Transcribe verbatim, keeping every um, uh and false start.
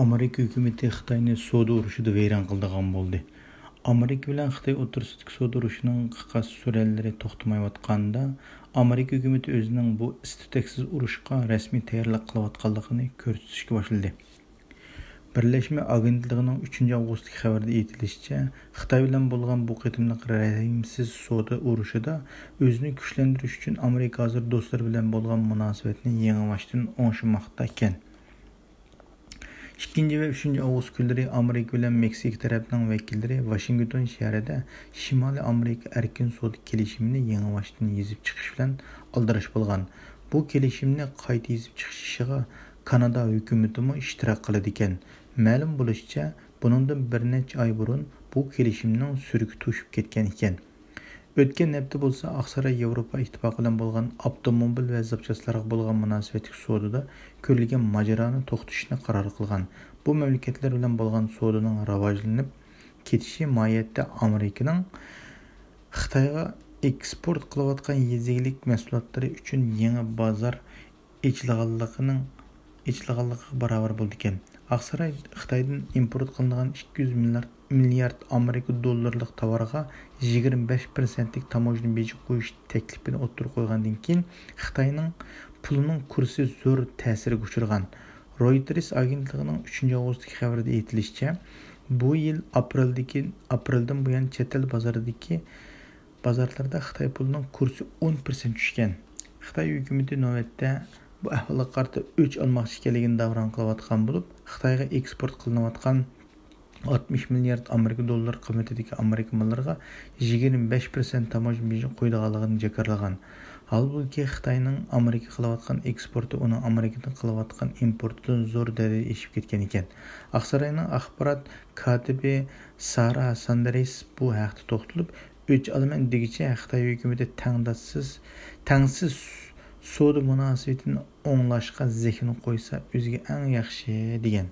ئامېرىكا ھۆكۈمىتى خىتاينى سودا ئۇرۇشىدا ۋەيران قىلىدىغان بولدى. ئامېرىكا بىلەن خىتاي ئوتتۇرىسىدىكى سودا ئۇرۇشىنىڭ قاقاس سۈرەنلىرى توختىمايۋاتقاندا، ئامېرىكا ھۆكۈمىتى ئۆزىنىڭ بۇ ئىس-تۈتەكسىز ئۇرۇشقا رەسمىي تەييارلىق قىلىۋاتقانلىقىنى كۆرسىتىشكە باشلىدى. بىرلەشمە ئاگېنتلىقىنىڭ ئۈچىنچى ئاۋغۇستتىكى خەۋىرىدە ئېيتىلىشىچە، خىتاي بىلەن بولغان بۇ قېتىملىق رەھىمسىز سودا ئۇرۇشىدا ئۆزىنى كۈچلەندۈرۈش ئۈچۈن ئامېرىكا ھازىر دوستلىرى بىلەن بولغان مۇناسىۋەتنى يېڭىباشتىن ئوڭشىماقتا ئىكەن. ئىككىنچى ۋە ئۈچىنچى ئاۋغۇست كۈنلىرى ئامېرىكا بىلەن مېكسىكا تەرەپنىڭ ۋەكىللىرى ۋاشىنگتون شەھىرىدە شىمالىي ئامېرىكا ئەركىن سودا كېلىشىمىنى يېڭىباشتىن يېزىپ چىقىش بىلەن ئالدىراش بولغان. بۇ كېلىشىمنى قايتا يېزىپ چىقىش ئىشىغا كانادا ھۆكۈمىتىمۇ ئىشتىراك قىلىدىكەن. مەلۇم بولۇشىچە، بۇنىڭدىن بىر نەچچە ئاي بۇرۇن بۇ كېلىشىمنىڭ سۈرۈكى توشۇپ كەتكەن ئىكەن. ئۆتكەن ھەپتە بولسا ئاقساراي ياۋروپا ئىتتىپاقى بىلەن بولغان ئاپتوموبىل ۋە زاپچاسلارغا بولغان مۇناسىۋەتلىك سودىدا كۆرۈلگەن ماجىرانى توختىتىشنى قارار قىلغان. بۇ مەملىكەتلەر بىلەن بولغان سودىنىڭ راۋاجلىنىپ كېتىشى ماھىيەتتە ئامېرىكىنىڭ خىتايغا ئېكسپورت قىلىۋاتقان يېزا ئىگىلىك مەھسۇلاتلىرى ئۈچۈن يېڭى بازار ئېچىلغانلىقىنىڭ، ئېچىلغانلىقىغا باراۋەر بولىدىكەن. ئاقساراي خىتايدىن ئىمپورت قىلىنغان ئىككى يۈز مىليارد، مىليارد ئامېرىكا دوللىرىلىق تاۋارغا يىگىرمە بەش پىرسەنتلىك تاموژنا بېجى قويۇش تەكلىپىنى ئوتتۇرىغا قويغاندىن كېيىن، خىتاينىڭ پۇلىنىڭ كۇرسى زور تەسىرگە ئۇچرىغان. رويتېرس ئاگېنتلىقىنىڭ ئۈچىنچى ئاۋغۇستتىكى خەۋىرىدە ئېيتىلىشىچە، بۇ يىل ئاپرېلدىكى، ئاپرېلدىن بۇيان چەت ئەل بازىرىدىكى بازارلاردا خىتاي پۇلىنىڭ كۇرسى ئون پىرسەنت چۈشكەن. خىتاي ھۆكۈمىتى نۆۋەتتە بۇ ئەھۋالغا قارىتا ئۆچ ئالماقچى ئىكەنلىكىنى داۋراڭ قىلىۋاتقان بولۇپ، خىتايغا ئېكسپورت قىلىنىۋاتقان ئاتمىش مىليارد ئامېرىكا دوللىرى قىممىتىدىكى ئامېرىكا ماللىرىغا يىگىرمە بەش پىرسەنت تاموژنا بېجى قويىدىغانلىقىنى جاكارلىغان. ھالبۇكى، خىتاينىڭ ئامېرىكىغا قىلىۋاتقان ئېكسپورتى ئۇنىڭ ئامېرىكىدىن قىلىۋاتقان ئىمپورتىدىن زور دەرىجىدە ئېشىپ كەتكەن ئىكەن. ئاقساراينىڭ ئاخبارات كاتىپى سارا ساندېرس بۇ ھەقتە توختىلىپ، ئۆچ ئالىمەن دېگۈچە خىتاي ھۆكۈمىتى تەڭداشسىز، تەڭسىز سودا مۇناسىۋىتىنى ئوڭلاشقا زېھىن قويسا ئۆزىگە ئەڭ ياخشى، دېگەن.